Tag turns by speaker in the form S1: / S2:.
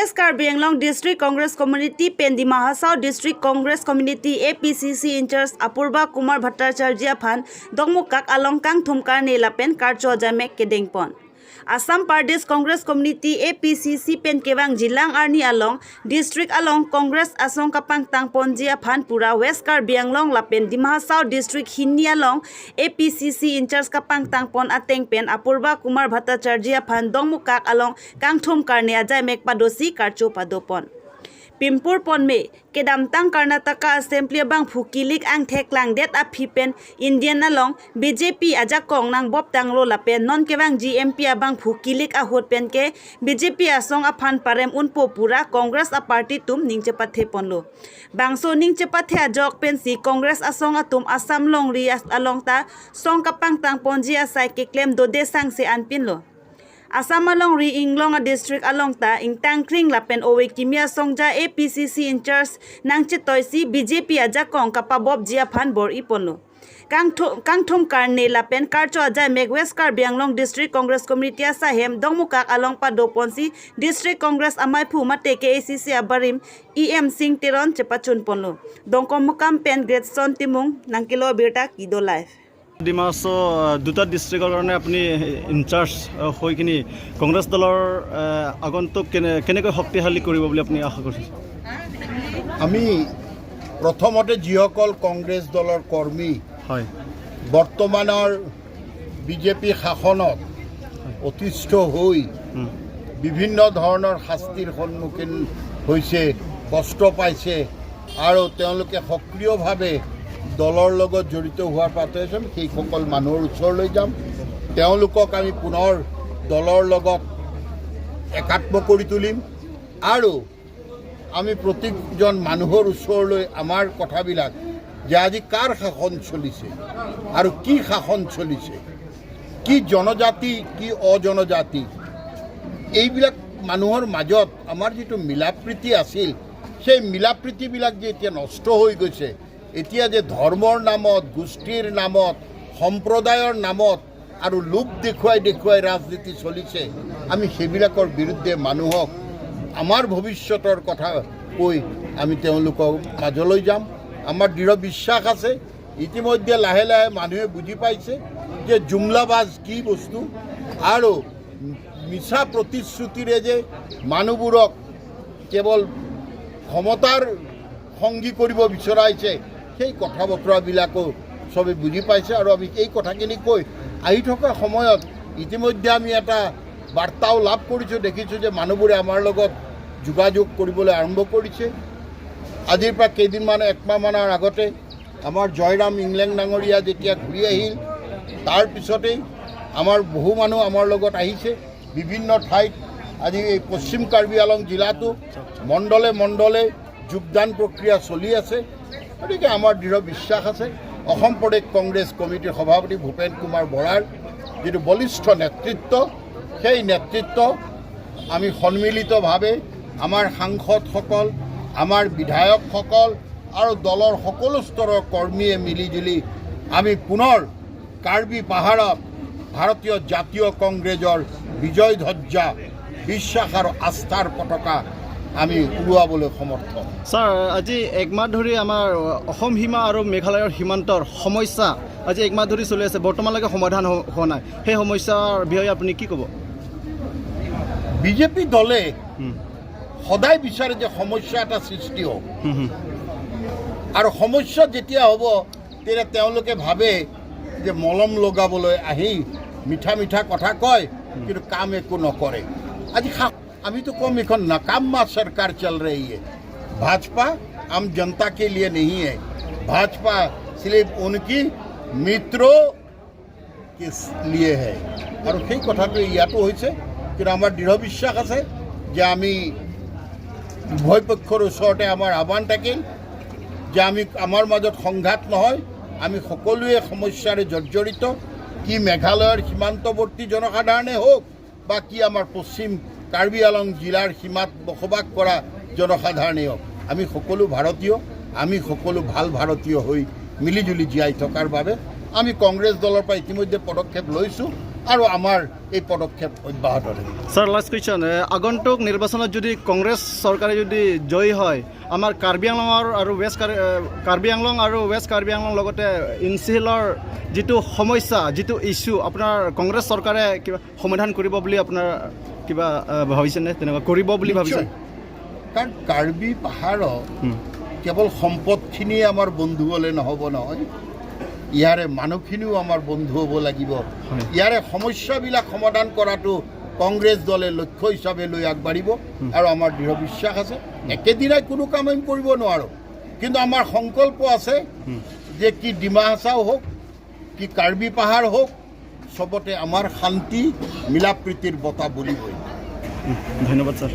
S1: West Karbi Anglong District Congress Committee pen Dima Hasao District Congress Committee APCC in charge Apurba Kumar Bhattacharya phan dongmu kak along kang thumkar ne lapen karcho jamek kedengpon. Assam Pradesh Congress Committee APCC pen kewang jilang arni along district along Congress asong kapang tang ponjia phan pura West Karbi Anglong lapen Dima Hasao District Hinni along APCC in charge kapang tang pon ateng pen Apurba Kumar Bhattacharya phan dongmu kak along kangthum karne ajai mek padosi karcho padopon. Pimpur ponme kedamtang Karnataka Assembly bang phukilik ang theklang det a phipen Indian along BJP aja kong nang bob tanglo lapen non kewang GMP abang phukilik a hot pen ke BJP asong a phan parem unpo pura Congress a party tum ningche pathe ponlo bangso ningche pathe ajok pen si Congress asong atum Assam long ri along ta song kapang tang ponji asai ke claim dode sang se anpin lo. Assam along ri inglong a district along ta ing tangkring lapen owe kimia songja APCC in charge nangchi toisi BJP aja kong kapa bob jia phan bor iponlo. Kangthum karne lapen karcho aja mek West Karbi Anglong District Congress Committee asa hem dongmukak along pa doponsi District Congress amai phu mate ke ACC abarim EM Singh Teron chepachun ponlo. Dongkom mukam pen Greatson Timung nangkilo birta kido live.
S2: Dima Hasao দুটা ডিষ্ট্ৰিক্টৰ কাৰণে আপুনি in-charge হৈ কিনি কংগ্ৰেছ দলৰ আগন্তুক কেনেকৈ শক্তিশালী কৰিব বুলি আপুনি আশা কৰিছে?
S3: আমি প্ৰথমতে যিসকল কংগ্ৰেছ দলৰ কৰ্মী বৰ্তমানৰ বিজেপি শাসনত অতিষ্ঠ হৈ বিভিন্ন ধৰণৰ শাস্তিৰ সন্মুখীন হৈছে, কষ্ট পাইছে আৰু তেওঁলোকে সক্ৰিয়ভাৱে দলৰ লগত জড়িত হোৱাৰ পাতে আমি সেইসকল মানুহৰ ওচৰলৈ যাম। তেওঁলোকক আমি পুনৰ দলৰ লগত একাত্ম কৰি তুলিম আৰু আমি প্ৰতিজন মানুহৰ ওচৰলৈ আমাৰ কথাবিলাক যে আজি কাৰ শাসন চলিছে আৰু কি শাসন চলিছে, কি জনজাতি, কি অজনজাতি, এইবিলাক মানুহৰ মাজত আমাৰ যিটো মিলা প্ৰীতি আছিল, সেই মিলা প্ৰীতিবিলাক যে এতিয়া নষ্ট হৈ গৈছে, এতিয়া যে ধৰ্মৰ নামত, গোষ্ঠীৰ নামত, সম্প্ৰদায়ৰ নামত আৰু লোভ দেখুৱাই দেখুৱাই ৰাজনীতি চলিছে, আমি সেইবিলাকৰ বিৰুদ্ধে মানুহক আমাৰ ভৱিষ্যতৰ কথা কৈ আমি তেওঁলোকৰ মাজলৈ যাম। আমাৰ দৃঢ় বিশ্বাস আছে, ইতিমধ্যে লাহে লাহে মানুহে বুজি পাইছে যে জুমলাবাজ কি বস্তু আৰু মিছা প্ৰতিশ্ৰুতিৰে যে মানুহবোৰক কেৱল ক্ষমতাৰ সংগী কৰিব বিচৰাইছে, সেই কথা বতৰাবিলাকো চবে বুজি পাইছে। আৰু আমি এই কথাখিনি কৈ আহি থকা সময়ত ইতিমধ্যে আমি এটা বাৰ্তাও লাভ কৰিছোঁ, দেখিছোঁ যে মানুহবোৰে আমাৰ লগত যোগাযোগ কৰিবলৈ আৰম্ভ কৰিছে। আজিৰ পৰা কেইদিনমান, একমাহমানৰ আগতে আমাৰ জয়ৰাম ইংলেং ডাঙৰীয়া যেতিয়া ঘূৰি আহিল, তাৰপিছতেই আমাৰ বহু মানুহ আমাৰ লগত আহিছে বিভিন্ন ঠাইত। আজি এই পশ্চিম কাৰ্বি আলং জিলাতো মণ্ডলে মণ্ডলে যোগদান প্ৰক্ৰিয়া চলি আছে। গতিকে আমাৰ দৃঢ় বিশ্বাস আছে, অসম প্ৰদেশ কংগ্ৰেছ কমিটিৰ সভাপতি ভূপেন কুমাৰ বৰাৰ যিটো বলিষ্ঠ নেতৃত্ব, সেই নেতৃত্ব আমি সন্মিলিতভাৱে আমাৰ সাংসদসকল, আমাৰ বিধায়কসকল আৰু দলৰ সকলো স্তৰৰ কৰ্মীয়ে মিলিজুলি আমি পুনৰ কাৰ্বি পাহাৰত ভাৰতীয় জাতীয় কংগ্ৰেছৰ বিজয় ধ্বজা, বিশ্বাস আৰু আস্থাৰ পতাকা আমি উৰুৱাবলৈ সমৰ্থ।
S2: ছাৰ, আজি একমাহ ধৰি আমাৰ অসম সীমা আৰু মেঘালয়ৰ সীমান্তৰ সমস্যা আজি একমাহ ধৰি চলি আছে, বৰ্তমানলৈকে সমাধান হোৱা নাই। সেই সমস্যাৰ বিষয়ে আপুনি কি ক'ব?
S3: বিজেপি দলে সদায় বিচাৰে যে সমস্যা এটা সৃষ্টি হওক
S2: হুম, হুম।
S3: আৰু সমস্যা যেতিয়া হ'ব, তেতিয়া তেওঁলোকে ভাবে যে মলম লগাবলৈ আহি মিঠা মিঠা কথা কয়, কিন্তু কাম একো নকৰে। আজি আমিতো কম, এখন नकाम्मा सरकार चल रही है। भाजपा आम जनता के लिए नहीं है, भाजपा सिर्फ उनकी मित्रों के लिए है। আৰু সেই কথাটো ইয়াতো হৈছে। কিন্তু আমাৰ দৃঢ় বিশ্বাস আছে যে আমি উভয় পক্ষৰ ওচৰতে আমাৰ আহ্বান থাকিল যে আমি আমাৰ মাজত সংঘাত নহয়। আমি সকলোৱে সমস্যাৰে জৰ্জৰিত, কি মেঘালয়ৰ সীমান্তৱৰ্তী জনসাধাৰণে হওক বা কি আমাৰ পশ্চিম কাৰ্বি আলং জিলাৰ সীমাত বসবাস কৰা জনসাধাৰণেই হওক, আমি সকলো ভাৰতীয়। আমি সকলো ভাল ভাৰতীয় হৈ মিলিজুলি জীয়াই থকাৰ বাবে আমি কংগ্ৰেছ দলৰ পৰা ইতিমধ্যে পদক্ষেপ লৈছোঁ। আৰু আমাৰ এই পদক্ষেপ অব্যাহত থাকিব।
S2: ছাৰ, লাষ্ট কুৱেশ্যন, আগন্তুক নিৰ্বাচনত যদি কংগ্ৰেছ চৰকাৰে যদি জয়ী হয়, আমাৰ কাৰ্বি আংলঙৰ আৰু ৱেষ্ট কাৰ্বি আংলং আৰু ৱেষ্ট কাৰ্বি আংলং লগতে ইনচিলৰ যিটো সমস্যা, যিটো ইছ্যু, আপোনাৰ কংগ্ৰেছ চৰকাৰে কিবা সমাধান কৰিব বুলি আপোনাৰ কিবা ভাবিছেনে? তেনেকুৱা কৰিব বুলি ভাবিছে?
S3: নিশ্চয়। কাৰণ কাৰ্বি পাহাৰত কেৱল সম্পদখিনিয়ে আমাৰ বন্ধু হ'লে নহ'ব নহয়, ইয়াৰে মানুহখিনিও আমাৰ বন্ধু হ'ব লাগিব। ইয়াৰে সমস্যাবিলাক সমাধান কৰাটো কংগ্ৰেছ দলে লক্ষ্য হিচাপে লৈ আগবাঢ়িব আৰু আমাৰ দৃঢ় বিশ্বাস আছে। একেদিনাই কোনো কাম আমি কৰিব নোৱাৰোঁ, কিন্তু আমাৰ সংকল্প আছে যে কি ডিমা হাছাও হওক, কি কাৰ্বি পাহাৰ হওক, চবতে আমাৰ শান্তি মিলা প্ৰীতিৰ বতাহ বলিবই।
S2: ধন্যবাদ ছাৰ।